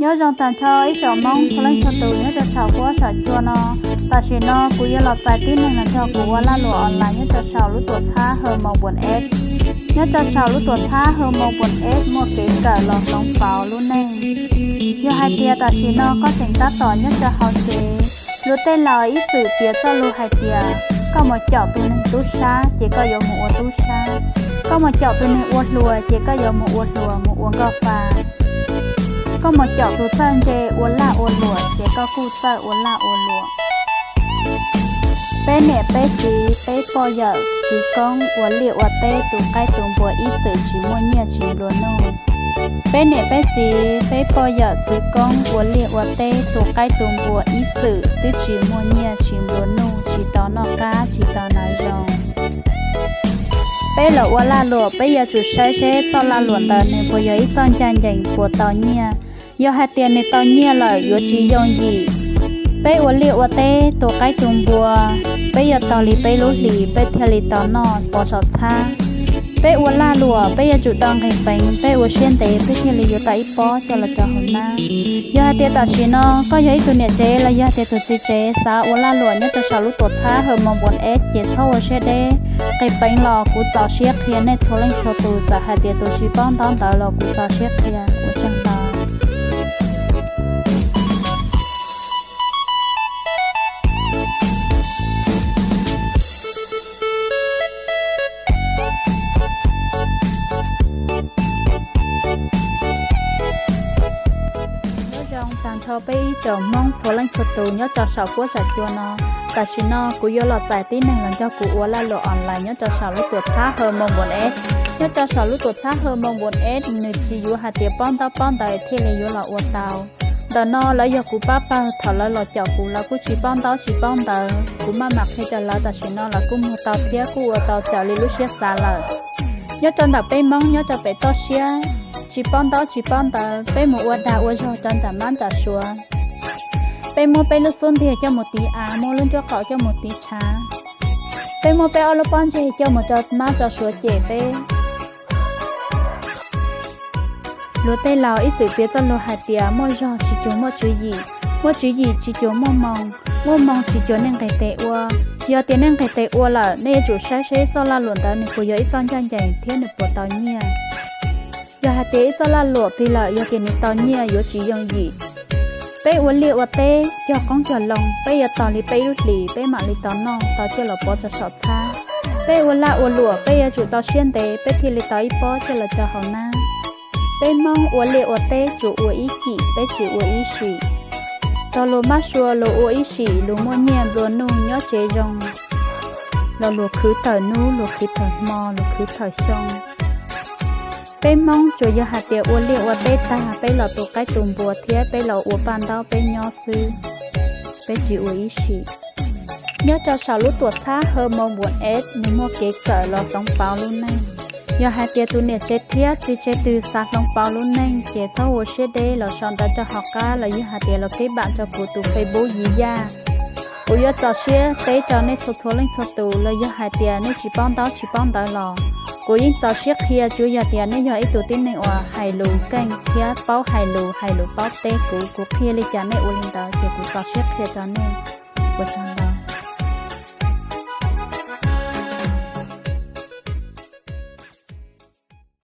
Nyob zoo tag nrho ib tsoom Hmoob txhua leej txhua tus nyob rau saum huab saum cua no. Tam sim no kuv yuav los txais tib neeg los nrog kuv ua lag luam online nyob rau saum lub tuam txhab Hmoob Buam App. Nyob rau saum lub tuam txhab Hmoob Buam App muaj kev kawm los hloov pauv lub neej. Yog hais tias tam sim no koj tseem tab tom nyob rau hauv tsev, luag tej laus ib txwm piav txoj lus hais tias, koj mus caum tus neeg tub sab ces koj yuav mus ua tub sab, koj mus caum tus neeg ua hluas ces koj yuav mus ua hluas mus ua nkauj fa, koj mus caum tus txawj ntse ua laj ua luam ces koj kuj txawj ua laj ua luam. Peb niam peb txiv peb poj yawm txiv koob ua liaj ua teb tu qaib tu npua ib txwm tsis muaj nyiaj tsis nplua nuj. Peb niam peb txiv peb poj yawm txiv koob ua liaj ua teb tu qaib tu npua ib txwm twb tsis muaj nyiaj tsis nplua nuj, tsis tau noj qab tsis tau hnav zoo. Peb los ua lag luam peb yuav tsum saib seb txoj lag luam ntawd nws puas yog ib txoj ncaj ncees puas tau nyiaj. Yog hais tias nws tau nyiaj lawm yuav tsis yooj yim. Peb ua liaj ua teb tu qaib tu npua, peb yuav tos li peb lub hlis peb thiaj li tau noj pov saum txhab. Peb ua lag luam peb yuav tsum tau nqis peev, peb ua siab ntev peb thiaj li yuav tau ib pob coj los rau hauv nab. Yog hais tias tam sim no koj yog ib tug niam tsev los yog tias tus txiv tsev xav ua lag luam nyob rau saum lub tuam txhab Hmoob Buam App ces txhob ua siab deb, nqis peev los kuv txaus siab qhia nej txhua leej txhua tus, txawm hais tias tus tsis paub ntaub ntawv los kuv txaus siab qhia. Ua tsaug ntau. Nyob zoo tag nrho peb ib tsoom Hmoob txhua leej txhua tus nyob rau saum huab saum cua no. Tam sim no kuv yuav los txais tib neeg los nrog kuv ua lag luam online nyob rau saum lub tuam txhab Hmoob Buam App. Nyob rau saum lub tuam txhab Hmoob Buam App nws tsis yuav hais tias paub ntaub paub ntawv thiaj li yuav los ua tau. Ntawm no lawv yog kuv pab pawg, thaum lawv los caum kuv lawv kuj tsis paub ntaub tsis paub ntawv, kuv maj mam qhia rau lawv, tam sim no lawv kuj muag tau thiab kuj ua tau raws li lub siab xav lawm. Nyob rau ntawm peb Hmoob nyob rau pem toj siab, tsis paub ntaub tsis paub ntawv, peb mus ua dag ua zog rau nram mab nram suav. Peb muab peb lub xub ntiag coj mus tiv av, muab lub nraub qaum coj mus tiv tshav. Peb muab peb ob lub pob ntseg coj mus rau mab rau suav cem peb. Luag tej laus ib txwm piav txoj lus hais tias muaj zog tsis cuag muaj tswv yim, muaj tswv yim tsis cuag muaj moo, muaj moo tsis cuag nej nqis tes ua. Yog tias nej nqis tes ua lawm, nej yuav tsum saib seb txoj lag luam ntawd nws puas yog ib txoj ncaj ncees thiab nws puas tau nyiaj. Yog hais tias ib txoj lag luam twg lawm yog tias nws tau nyiaj yuav tsis yooj yim. Peb ua liaj ua teb cog qoob cog loo, peb yuav tos li peb lub hlis peb mam li tau noj tau coj los pov rau saum txhab. Peb ua laj ua luam peb yuav tsum tau siab ntev peb thiaj li tau ib pob coj los rau hauv nab. Peb Hmoob ua liaj ua teb tsuas ua ib chim, peb tsis ua ib sim. Txog luag mab sua luag ua ib sim, luag muaj nyiaj nplua nuj nyob tsev zoo, los luag khwv tawm hnub, luag khwv tawm hmo, luag khwv tawm xyoo. Peb Hmoob tsuas yog hais tias ua liaj ua teb tag peb los tu qaib tu npua thiab peb los ua paj ntaub peb nyob xwb, peb tsis ua ib sim. Nyob rau saum lub tuam txhab Hmoob Buam App nws muaj kev kawm los hloov pauv lub neej. Yog hais tias tus niam tsev thiab txiv tsev twg xav hloov pauv lub neej ces txhob ua siab deb los sau ntawv rau hauv qab los yog hais tias los keb npam rau kuv tus Facebook Yiv Yaj. Kuv yuav txaus siab teb rau nej txhua txhua leej txhua tus los yog hais tias nej tsis paub ntaub tsis paub ntawv los kuv yeej txaus siab qhia, tsuav yog tias nej yog ib tug tib neeg uas hais lus keej thiab paub hais lus, hais lus paub teb kuv, kuv qhia li cas nej ua li ntawd ces kuv txaus siab qhia rau nej. Ua tsaug ntau.